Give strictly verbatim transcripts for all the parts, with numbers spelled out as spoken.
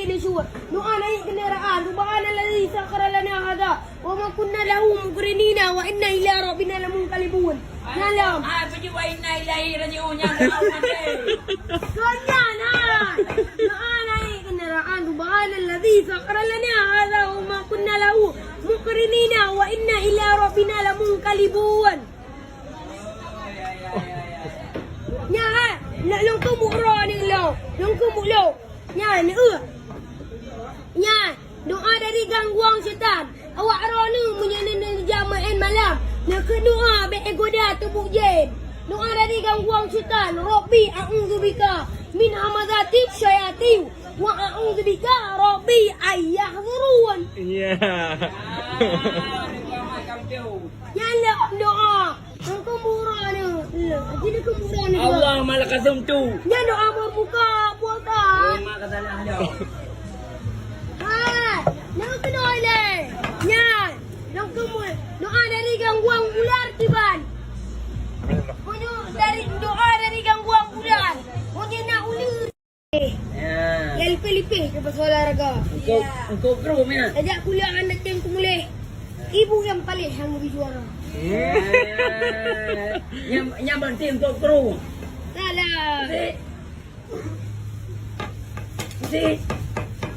Li syukur. Doa naik kendaraan. Subhanalladzi sakhkhara lana hadza wa ma kunna lahu muqrinina wa inna ila rabbina lamunqalibun. Nyan lom. Ah, baju wa inna ilaihi raji'un, nyan doa mati. Kon nyan, ah. Doa naik kendaraan. Subhanalladzi sakhkhara lana hadza wa ma kunna lahu muqrinina wa inna ila rabbina lamunqalibun. Nyan, eh, nak lungkung buk droe ni lo. Lungkung buk lo. Nyan, eh. Nyan, doa dari gangguan syaitan. Awak droeneuh meunyoe neuneuk jak meu'en malam, neukheun doa bék goda tuboh jén. Doa dari gangguan syaitan, Rabbi a'udzubika min hamazati syayatin wa a'udzubika Rabbi an yahdzurun. Ya. Nyan lom doa. Nyan keumbura ni. Jadi keumbura ni. Allahumma lakasumtu. Nyan doa berbuka puasa. Allahumma kasalah dah. Ha, nyan keunoe lé. Nyan. Nyan keumu-, doa dari gangguan ular tiban. Meunyoe dari, doa dari gangguan ular. Meunyoe nak ular. Ya. Yang lipeh-lipeh ke pasal olahraga. Engkau, engkau kru, ya? Ajak kuliah anak yang kumuleh. Ibu yang paling hang lebih juara. Ya. Yang, yang penting engkau kru. Salah. Sik. Sik.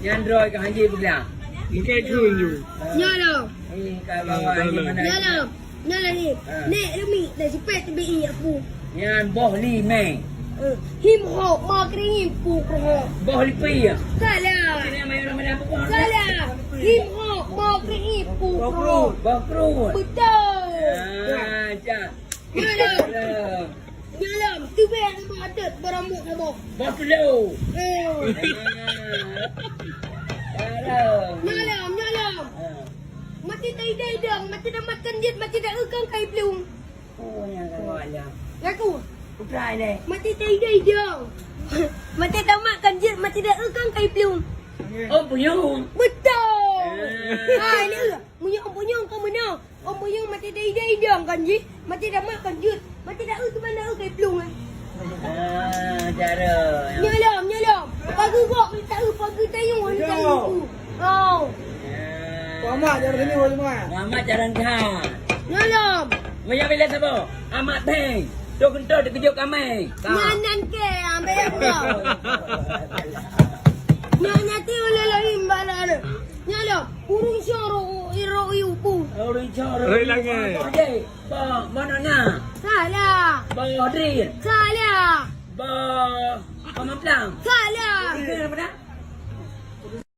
Yang droe ke hanji peugah. Mungkin kru ju. Nyoe lah. Ini kalau ini mana? Nyoe lah. Nyoe lah ni. Ha. Nek Rumi dah sipet tebi aku. Nyan boh li mé. Eh, him hok ma kring pu kro. Boh li pi ya. Salah. Ini yang main nama apa? Salah. Him hok ma kring pu kro. Boh kru. Betul. Ah, ja. Nyoe lah. Nyoe lah. Tu be ada adat berambut apa? Boh kru. Eh. Salah. Nyoe lah, nyoe lah. Ah. Mati taidai dong, mati damat kan jeuet, mati da eukang kai plueng. Oh, nyang ka awak lom. Lagu. Putra lé. Mati taidai dong. Mati damat kan jeuet, mati da eukang kai plueng. Oh, punyueng. Betul. Ah. Hai, ni. Meunyoe punyueng ka meunoe. Oh, punyueng mati taidai dong kan jih. Mati damat kan jeuet. Mati da eu teuma da eu kai plueng, eh. Ah, cara. Nyoe lom, nyoe lom. Pageue gok, minta eu pageue tayue, minta eu. Oh. Muhammad, cara sini, Muhammad. Muhammad, cara engkau. Nyoe lom. Meunyo bila sabo? Amat Beng. Tok Keuntol dikeujok amai. Nyan, nyan ke, amai aku. Nyan, nyan ti uleh lagi, mbak lah. Nyoe lom. Ureueng syong ro-, ro-, ro-, pu. Ureueng syong ro-, Roi Langét. Ba, ba Nona. Salah. Ba Odrin. Salah. Ba, ba Maplang. Salah.